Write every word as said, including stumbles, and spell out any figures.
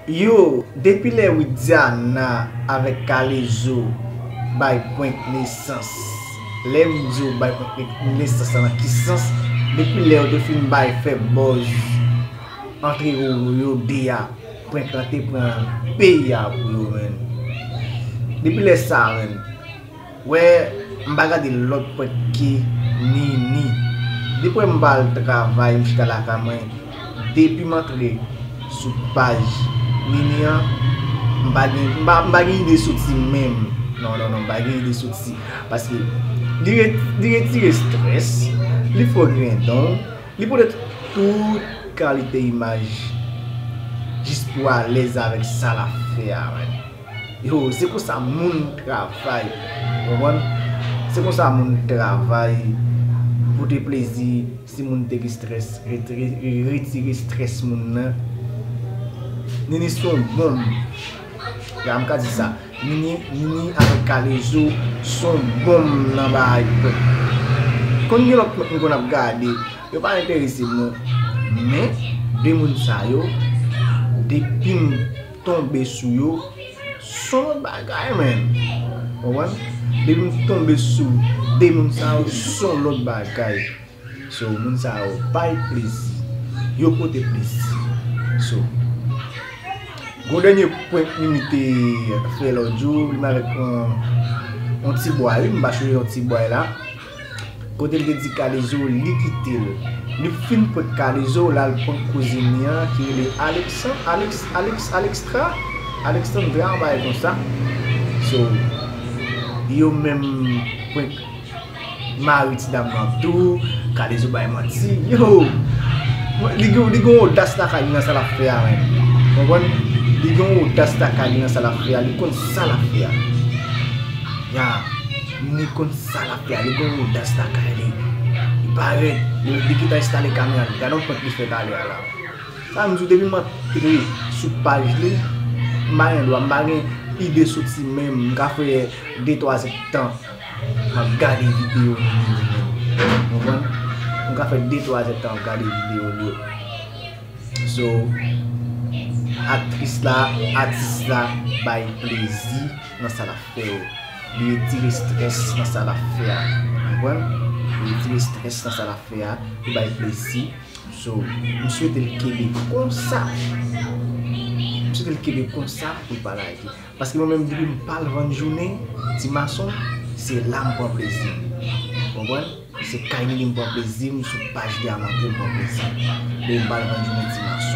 Yo, depi lè Widiana avèk Kalezo bay prank nesans, lè m di w bay prank nesans la nan ki sans, depi lè yo te fin bay fè buzz antre yo, yo de a, prank lan te pran peyi a pou yo, menn. Depi lè sa, menn, wè, m pa gade lòt prank ke Nini. Depi m pa al travay, m chita lakay mwen. Depi m antre sou paj Nini an, m pa gen, m pa, m pa gen ide soti menm. Non, non, non, m pa gen ide soti. Paske li re-, li retire strès, li fè w grendon, li pote tout kalite imaj jis pou w alèz avèk sa l ap fè a, menn. Yo, se konsa moun travay. Ou konprann? Se konsa moun travay. Pote plezi, si moun te gen strès, retire, retire strès moun nan. Nini se yon bonm. Ya, m ka di sa. Nini, Nini avèk Kalezo se yon bonm nan bagay prank. Konn gen lòt prank m konn ap gade, yo pa enterese m non. Men, de moun sa yo, depi m tonbe sou yo, se yon lòt bagay, menn. Ou konprann? Depi m tonbe sou de moun sa yo, se yon lòt bagay. So, moun sa yo bay plezi. Yo pote plezi. So, gwo dènye prank Nini te fè lòt jou, li menm avèk yon, yon ti bway, wi, m pa chonje yon ti bway la. Kote l te di Kalezo, li kite l. Li fin prank Kalezo, l al prank kouzin li an, ki rele Alexan-, Alex-, Alex-, Alextra, Alexandra, yon bagay konsa. So, yo menm prank mari ti dam nan tou, Kalezo bay manti. Yo! Li gen, li gen yon odas lakay li nan sa l ap fè a, menn. Konprann? Li gen yon odas lakay li nan sa l ap fè a. Li konn sa l ap fè a. Ya, li konn sa l ap fè a. Li gen yon odas lakay li. Li parèt, li, li gentan enstale kamera li. Gade yon prank li fè talè a la. Sa m di w, depi m antre sou paj li, m pa gen dwa, m pa gen ide soti menm, m ka fè de twa zèdtan m ap gade videyo li menm. Ou konprann? M ka fè de twa zèdtan m ap gade videyo li. So, aktris la, atis la bay plezi nan sa l ap fè yo. Li retire strès nan sa l ap fè a. Ou konprann? Li retire strès nan sa l ap fè a. Li bay plezi. So, m swete l kenbe konsa. M swete l kenbe konsa pou l pa lage. Paske mwen menm, depi m pa al vann jounen, ti mason, se la m pran plezi m. Konprann? Se kay Nini m pran plezi m, sou paj li a m antre m pran plezi m. Depi m pa al vann jounen, ti mason.